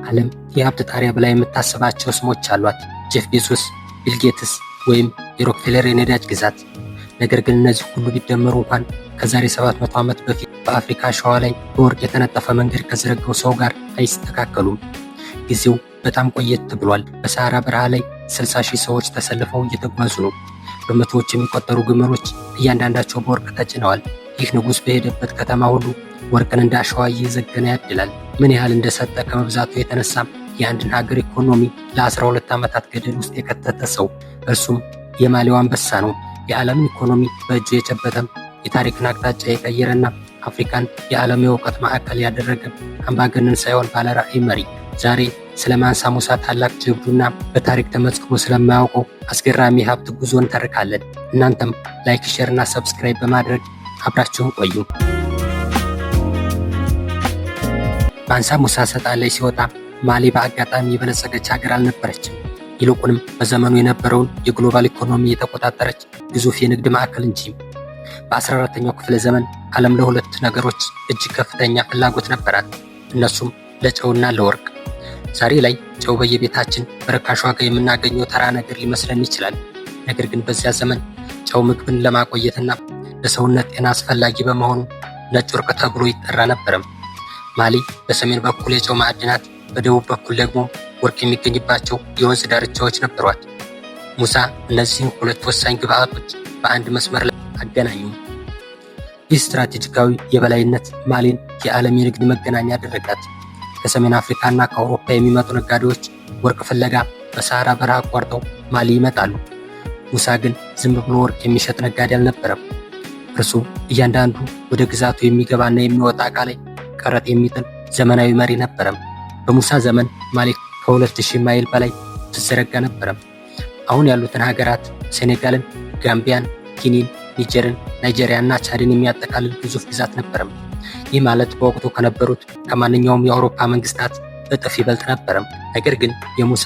ዓለም የሀብት ጣሪያ ብላ የምታስባቸው ስሞች አሏት። ጄፍ ቤዞስ፣ ቢል ጌትስ ወይም የሮክፌለር የነዳጅ ግዛት። ነገር ግን እነዚህ ሁሉ ቢደመሩ እንኳን ከዛሬ 700 ዓመት በፊት በአፍሪካ አሸዋ ላይ በወርቅ የተነጠፈ መንገድ ከዘረጋው ሰው ጋር አይስተካከሉም። ጊዜው በጣም ቆየት ብሏል። በሰሃራ በረሃ ላይ 60 ሺህ ሰዎች ተሰልፈው እየተጓዙ ነው። በመቶዎች የሚቆጠሩ ግመሎች እያንዳንዳቸው በወርቅ ተጭነዋል። ይህ ንጉሥ በሄደበት ከተማ ሁሉ ወርቅን እንደ አሸዋ እየዘገነ ያድላል። ምን ያህል እንደሰጠ ከመብዛቱ የተነሳ የአንድን ሀገር ኢኮኖሚ ለ12 ዓመታት ገደል ውስጥ የከተተ ሰው፣ እርሱም የማሊው አንበሳ ነው። የዓለምን ኢኮኖሚ በእጁ የጨበጠ፣ የታሪክን አቅጣጫ የቀየረና አፍሪካን የዓለም የእውቀት ማዕከል ያደረገ አምባገነን ሳይሆን ባለራዕይ መሪ። ዛሬ ስለ ማንሳ ሙሳ ታላቅ ጀብዱና በታሪክ ተመዝግቦ ስለማያውቀው አስገራሚ ሀብት ጉዞ እንተርካለን። እናንተም like፣ share እና subscribe በማድረግ አብራችሁን ቆዩ። ማንሳ ሙሳ ስልጣን ላይ ሲወጣ ማሊ በአጋጣሚ የበለጸገች ሀገር አልነበረችም። ይልቁንም በዘመኑ የነበረውን የ global ኢኮኖሚ የተቆጣጠረች ግዙፍ የንግድ ማዕከል እንጂ። በ14ኛው ክፍለ ዘመን ዓለም ለሁለት ነገሮች እጅግ ከፍተኛ ፍላጎት ነበራት። እነሱም ለጨውና ለወርቅ። ዛሬ ላይ ጨው በየቤታችን በርካሽ ዋጋ የምናገኘው ተራ ነገር ሊመስለን ይችላል። ነገር ግን በዚያ ዘመን ጨው ምግብን ለማቆየትና ለሰውነት ጤና አስፈላጊ በመሆኑ ነጭ ወርቅ ተብሎ ይጠራ ነበረም። ማሊ በሰሜን በኩል የጨው ማዕድናት፣ በደቡብ በኩል ደግሞ ወርቅ የሚገኝባቸው የወንዝ ዳርቻዎች ነበሯት። ሙሳ እነዚህን ሁለት ወሳኝ ግብአቶች በአንድ መስመር ላይ አገናኙ። ይህ ስትራቴጂካዊ የበላይነት ማሊን የዓለም የንግድ መገናኛ አደረጋት። ከሰሜን አፍሪካ እና ከአውሮፓ የሚመጡ ነጋዴዎች ወርቅ ፍለጋ በሰሃራ በረሃ አቋርጠው ማሊ ይመጣሉ። ሙሳ ግን ዝም ብሎ ወርቅ የሚሸጥ ነጋዴ አልነበረም። እርሱ እያንዳንዱ ወደ ግዛቱ የሚገባና የሚወጣ ዕቃ ላይ ቀረጥ የሚጥል ዘመናዊ መሪ ነበረም። በሙሳ ዘመን ማሊ ከ2000 ማይል በላይ ትዘረጋ ነበረም። አሁን ያሉትን ሀገራት ሴኔጋልን፣ ጋምቢያን፣ ጊኒን፣ ኒጀርን፣ ናይጄሪያ እና ቻድን የሚያጠቃልል ግዙፍ ግዛት ነበረም። ይህ ማለት በወቅቱ ከነበሩት ከማንኛውም የአውሮፓ መንግስታት እጥፍ ይበልጥ ነበረም። ነገር ግን የሙሳ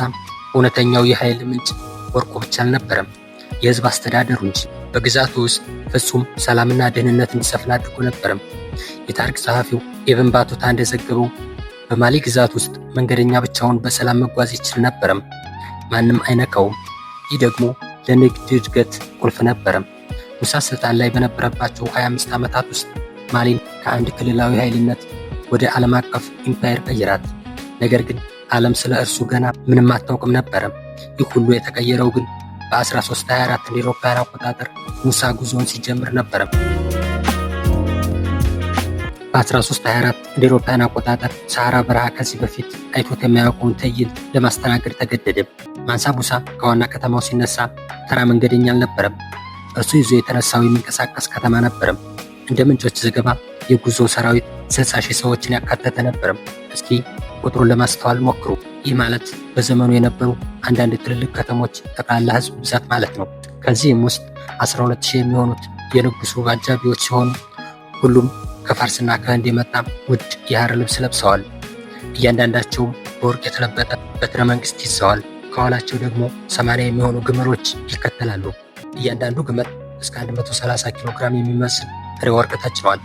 እውነተኛው የኃይል ምንጭ ወርቁ ብቻ አልነበረም፣ የህዝብ አስተዳደሩ እንጂ። በግዛቱ ውስጥ ፍጹም ሰላምና ደህንነት እንዲሰፍን አድርጎ ነበረም። የታሪክ ጸሐፊው ኢብን ባቱታ እንደዘገበው በማሊ ግዛት ውስጥ መንገደኛ ብቻውን በሰላም መጓዝ ይችል ነበረም፣ ማንም አይነካውም። ይህ ደግሞ ለንግድ እድገት ቁልፍ ነበረም። ሙሳ ስልጣን ላይ በነበረባቸው 25 ዓመታት ውስጥ ማሊን ከአንድ ክልላዊ ኃይልነት ወደ ዓለም አቀፍ empire ቀይራት። ነገር ግን ዓለም ስለ እርሱ ገና ምንም አታውቅም ነበረም። ይህ ሁሉ የተቀየረው ግን በ1324 እንደ አውሮፓውያን አቆጣጠር ሙሳ ጉዞውን ሲጀምር ነበረም። በ1324 እንደ አውሮፓውያን አቆጣጠር ሰሃራ በረሃ ከዚህ በፊት አይቶት የማያውቀውን ትዕይንት ለማስተናገድ ተገደደ። ማንሳ ሙሳ ከዋና ከተማው ሲነሳ ተራ መንገደኛ አልነበረም። እርሱ ይዞ የተነሳው የሚንቀሳቀስ ከተማ ነበረም። እንደ ምንጮች ዘገባ የጉዞ ሰራዊት 60 ሺህ ሰዎችን ያካተተ ነበረም። እስኪ ቁጥሩን ለማስተዋል ሞክሩ። ይህ ማለት በዘመኑ የነበሩ አንዳንድ ትልልቅ ከተሞች ጠቅላላ ሕዝብ ብዛት ማለት ነው። ከዚህም ውስጥ 12 ሺህ የሚሆኑት የንጉሱ አጃቢዎች ሲሆኑ ሁሉም ከፋርስና ከህንድ የመጣ ውድ የሐር ልብስ ለብሰዋል። እያንዳንዳቸውም በወርቅ የተለበጠ በትረ መንግስት ይዘዋል። ከኋላቸው ደግሞ 80 የሚሆኑ ግመሎች ይከተላሉ። እያንዳንዱ ግመል እስከ 130 ኪሎ ግራም የሚመስል ጥሬ ወርቅ ተጭኗል።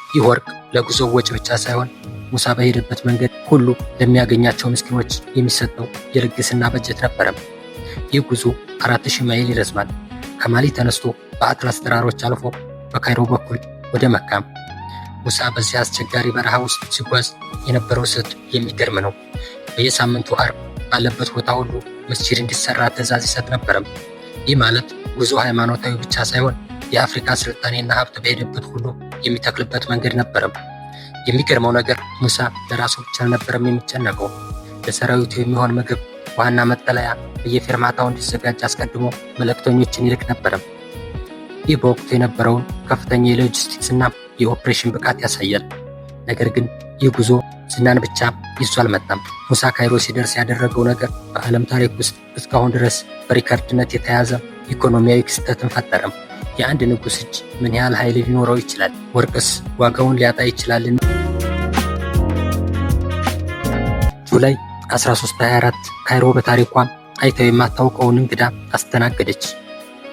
ይህ ወርቅ ለጉዞው ወጪ ብቻ ሳይሆን ሙሳ በሄደበት መንገድ ሁሉ ለሚያገኛቸው ምስኪኖች የሚሰጠው የልግስና በጀት ነበረም። ይህ ጉዞ 4000 ማይል ይረዝማል። ከማሊ ተነስቶ በአትላስ ተራሮች አልፎ በካይሮ በኩል ወደ መካም። ሙሳ በዚህ አስቸጋሪ በረሃ ውስጥ ሲጓዝ የነበረው ስልት የሚገርም ነው። በየሳምንቱ አርብ ባለበት ቦታ ሁሉ መስጂድ እንዲሰራ ትዕዛዝ ይሰጥ ነበረም። ይህ ማለት ጉዞ ሃይማኖታዊ ብቻ ሳይሆን የአፍሪካ ስልጣኔና ሀብት በሄደበት ሁሉ የሚተክልበት መንገድ ነበረም። የሚገርመው ነገር ሙሳ ለራሱ ብቻ አልነበረም የሚጨነቀው። ለሰራዊቱ የሚሆን ምግብ፣ ውሃና መጠለያ በየፌርማታው እንዲዘጋጅ አስቀድሞ መልእክተኞችን ይልክ ነበረም። ይህ በወቅቱ የነበረውን ከፍተኛ የሎጂስቲክስና የኦፕሬሽን ብቃት ያሳያል። ነገር ግን ይህ ጉዞ ዝናን ብቻ ይዞ አልመጣም። ሙሳ ካይሮ ሲደርስ ያደረገው ነገር በዓለም ታሪክ ውስጥ እስካሁን ድረስ በሪከርድነት የተያዘ ኢኮኖሚያዊ ክስተትን ፈጠረም። የአንድ ንጉሥ እጅ ምን ያህል ኃይል ሊኖረው ይችላል? ወርቅስ ዋጋውን ሊያጣ ይችላልን? July 1324 ካይሮ በታሪኳ አይተው የማታውቀውን እንግዳ አስተናገደች።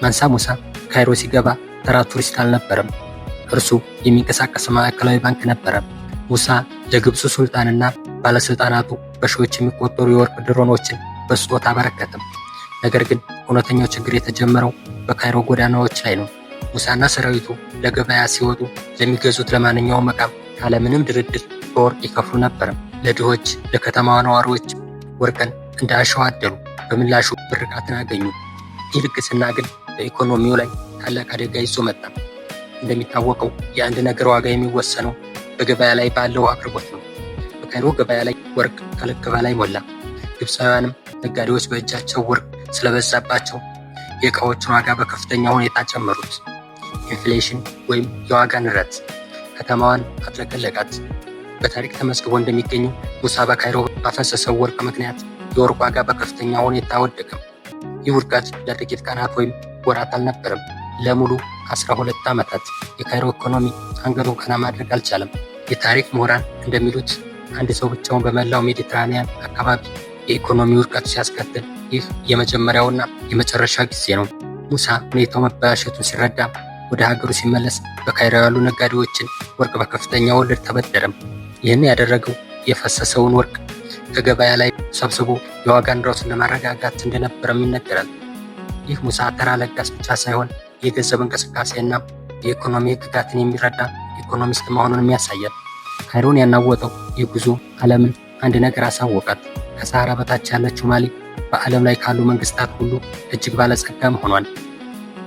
ማንሳ ሙሳ ካይሮ ሲገባ ተራ ቱሪስት አልነበረም። እርሱ የሚንቀሳቀስ ማዕከላዊ ባንክ ነበረ። ሙሳ ለግብፁ ሱልጣንና ባለስልጣናቱ በሺዎች የሚቆጠሩ የወርቅ ድሮኖችን በስጦታ አበረከተም። ነገር ግን እውነተኛው ችግር የተጀመረው በካይሮ ጎዳናዎች ላይ ነው። ሙሳና ሰራዊቱ ለገበያ ሲወጡ ለሚገዙት ለማንኛውም ዕቃ ካለምንም ድርድር በወርቅ ይከፍሉ ነበር። ለድሆች፣ ለከተማዋ ነዋሪዎች ወርቅን እንደ አሸዋ አደሉ። በምላሹ ምርቃትን አገኙ። ይህ ልግስና ግን በኢኮኖሚው ላይ ታላቅ አደጋ ይዞ መጣ። እንደሚታወቀው የአንድ ነገር ዋጋ የሚወሰነው በገበያ ላይ ባለው አቅርቦት ነው። በካይሮ ገበያ ላይ ወርቅ ከልክ በላይ ሞላ። ግብፃውያንም ነጋዴዎች በእጃቸው ወርቅ ስለበዛባቸው የእቃዎችን ዋጋ በከፍተኛ ሁኔታ ጨመሩት። Inflation ወይም የዋጋ ንረት ከተማዋን አጥለቀለቃት። በታሪክ ተመዝግቦ እንደሚገኘው ሙሳ በካይሮ ባፈሰሰው ወርቅ ምክንያት የወርቅ ዋጋ በከፍተኛ ሁኔታ ወደቀ። ይህ ውድቀት ለጥቂት ቀናት ወይም ወራት አልነበረም። ለሙሉ 12 ዓመታት የካይሮ ኢኮኖሚ አንገቱን ቀና ማድረግ አልቻለም። የታሪክ ምሁራን እንደሚሉት አንድ ሰው ብቻውን በመላው ሜዲትራኒያን አካባቢ የኢኮኖሚ ውድቀት ሲያስከትል ይህ የመጀመሪያውና የመጨረሻ ጊዜ ነው። ሙሳ ሁኔታው መበላሸቱን ሲረዳ ወደ ሀገሩ ሲመለስ በካይሮ ያሉ ነጋዴዎችን ወርቅ በከፍተኛ ወለድ ተበደረም። ይህን ያደረገው የፈሰሰውን ወርቅ ከገበያ ላይ ሰብስቦ የዋጋ ንረቱን ለማረጋጋት እንደነበረም ይነገራል። ይህ ሙሳ ተራ ለጋስ ብቻ ሳይሆን የገንዘብ እንቅስቃሴና የኢኮኖሚ ሕግጋትን የሚረዳ ኢኮኖሚስት መሆኑንም ያሳያል። ካይሮን ያናወጠው ይህ ጉዞ ዓለምን አንድ ነገር አሳወቃት። ከሰሃራ በታች ያለችው ማሊ በዓለም ላይ ካሉ መንግስታት ሁሉ እጅግ ባለጸጋ መሆኗን።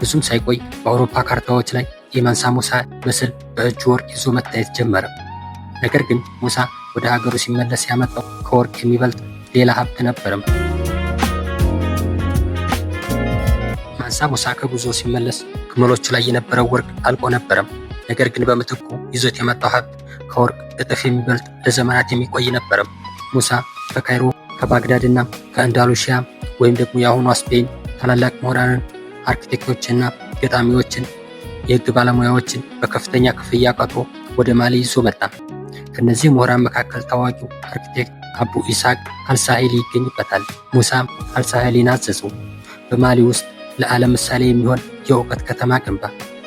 ብዙም ሳይቆይ በአውሮፓ ካርታዎች ላይ የማንሳ ሙሳ ምስል በእጁ ወርቅ ይዞ መታየት ጀመረ። ነገር ግን ሙሳ ወደ ሀገሩ ሲመለስ ያመጣው ከወርቅ የሚበልጥ ሌላ ሀብት ነበረም። ማንሳ ሙሳ ከጉዞ ሲመለስ ግመሎቹ ላይ የነበረው ወርቅ አልቆ ነበረም። ነገር ግን በምትኩ ይዞት የመጣው ሀብት ከወርቅ እጥፍ የሚበልጥ ለዘመናት የሚቆይ ነበረም። ሙሳ ከካይሮ፣ ከባግዳድ እና ከአንዳሉሺያ ወይም ደግሞ የአሁኗ ስፔን ታላላቅ ምሁራንን፣ አርኪቴክቶችና ገጣሚዎችን፣ የህግ ባለሙያዎችን በከፍተኛ ክፍያ ቀጥሮ ወደ ማሊ ይዞ መጣ። ከእነዚህ ምሁራን መካከል ታዋቂው አርኪቴክት አቡ ኢስሐቅ አልሳሂሊ ይገኝበታል። ሙሳ አልሳሂሊን አዘዘው። በማሊ ውስጥ ለዓለም ምሳሌ የሚሆን የእውቀት ከተማ ገንባ።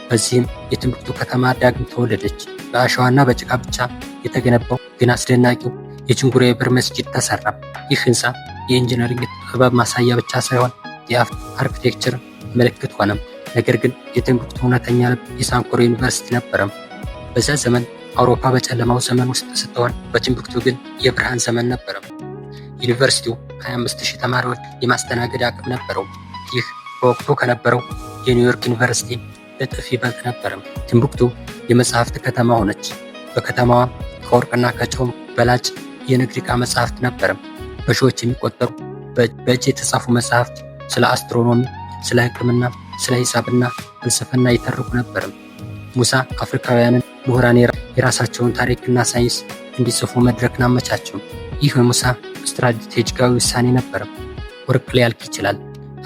በዚህም የቲምቡክቱ ከተማ ዳግም ተወለደች። በአሸዋና በጭቃ ብቻ የተገነባው ግን አስደናቂው የጅንጉራ የበር መስጊድ ተሰራ። ይህ ህንፃ የ engineering ጥበብ ማሳያ ብቻ ሳይሆን የ architecture ምልክት ሆነ። ነገር ግን የቲምቡክቱ እውነተኛ ልብ የሳንኮሮ ዩኒቨርሲቲ ነበረ። በዚያ ዘመን አውሮፓ በጨለማው ዘመን ውስጥ ስትሆን፣ በቲምቡክቱ ግን የብርሃን ዘመን ነበረ። ዩኒቨርሲቲው 25,000 ተማሪዎች የማስተናገድ አቅም ነበረው። ይህ በወቅቱ ከነበረው የኒውዮርክ ዩኒቨርሲቲ እጥፍ ይበልጥ ነበረ። ቲምቡክቱ የመጽሐፍት ከተማ ሆነች። በከተማዋ ከወርቅና ከጨው በላጭ የንግድ ዕቃ መጽሐፍት ነበረ። በሺዎች የሚቆጠሩ በእጅ የተጻፉ መጽሐፍት ስለ አስትሮኖሚ፣ ስለ ሕክምና፣ ስለ ሂሳብና ፍልስፍና ይተርኩ ነበር። ሙሳ አፍሪካውያንን ምሁራን የራሳቸውን ታሪክና ሳይንስ እንዲጽፉ መድረክን አመቻቸው። ይህ የሙሳ ስትራቴጂካዊ ውሳኔ ነበር። ወርቅ ሊያልቅ ይችላል፣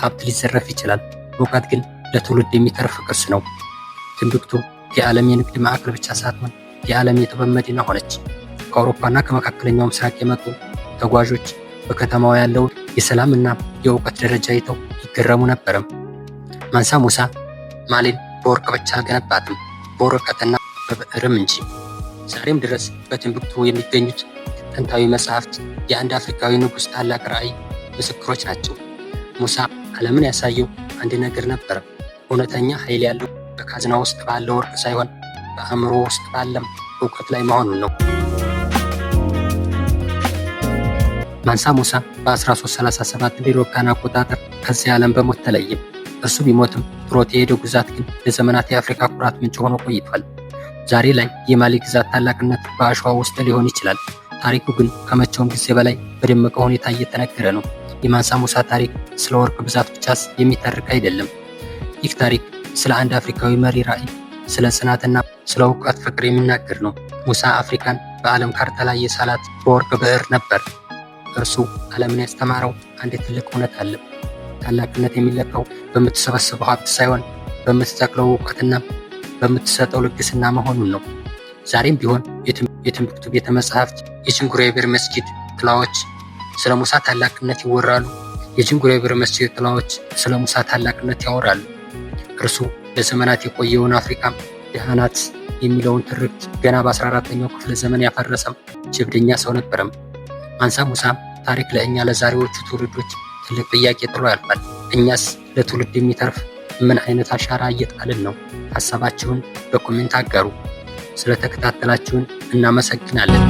ሀብት ሊዘረፍ ይችላል። እውቀት ግን ለትውልድ የሚተርፍ ቅርስ ነው። ቲምቡክቱ የዓለም የንግድ ማዕከል ብቻ ሳትሆን የዓለም የጥበብ መዲና ሆነች። ከአውሮፓና ከመካከለኛው ምስራቅ የመጡ ተጓዦች በከተማዋ ያለውን የሰላምና የእውቀት ደረጃ አይተው ይገረሙ ነበርም። ማንሳ ሙሳ ማሊን በወርቅ ብቻ አልገነባትም፣ በወረቀትና በብዕርም እንጂ። ዛሬም ድረስ በቲምቡክቱ የሚገኙት ጥንታዊ መጽሐፍት የአንድ አፍሪካዊ ንጉሥ ታላቅ ራዕይ ምስክሮች ናቸው። ሙሳ ዓለምን ያሳየው አንድ ነገር ነበረ። እውነተኛ ኃይል ያለው በካዝና ውስጥ ባለው ወርቅ ሳይሆን በአእምሮ ውስጥ ባለም እውቀት ላይ መሆኑን ነው። ማንሳ ሙሳ በ1337 እንደ አውሮፓውያን አቆጣጠር ከዚህ ዓለም በሞት ተለየ። እርሱ ቢሞትም ጥሎት የሄደው ግዛት ግን ለዘመናት የአፍሪካ ኩራት ምንጭ ሆኖ ቆይቷል። ዛሬ ላይ የማሊ ግዛት ታላቅነት በአሸዋ ውስጥ ሊሆን ይችላል። ታሪኩ ግን ከመቼውም ጊዜ በላይ በደመቀ ሁኔታ እየተነገረ ነው። የማንሳ ሙሳ ታሪክ ስለ ወርቅ ብዛት ብቻ የሚተርክ አይደለም። ይህ ታሪክ ስለ አንድ አፍሪካዊ መሪ ራዕይ፣ ስለ ጽናትና ስለ እውቀት ፍቅር የሚናገር ነው። ሙሳ አፍሪካን በዓለም ካርታ ላይ የሳላት በወርቅ ብዕር ነበር። እርሱ ዓለምን ያስተማረው አንድ ትልቅ እውነት አለ። ታላቅነት የሚለካው በምትሰበስበው ሀብት ሳይሆን በምትተክለው እውቀትና በምትሰጠው ልግስና መሆኑን ነው። ዛሬም ቢሆን የቲምቡክቱ ቤተ መጻሕፍት፣ የጅንጉራ መስጊድ ጥላዎች ስለ ሙሳ ታላቅነት ይወራሉ። የጅንጉራ መስጊድ ጥላዎች ስለ ሙሳ ታላቅነት ያወራሉ። እርሱ ለዘመናት የቆየውን አፍሪካ ድሃ ናት የሚለውን ትርክት ገና በ14ኛው ክፍለ ዘመን ያፈረሰም ጀብደኛ ሰው ነበረም። ማንሳ ሙሳ ታሪክ ለእኛ ለዛሬዎቹ ትውልዶች ትልቅ ጥያቄ ጥሎ ያልፋል። እኛስ ለትውልድ የሚተርፍ ምን አይነት አሻራ እየጣልን ነው? ሀሳባችሁን በ comment አጋሩ። ስለተከታተላችሁን እናመሰግናለን።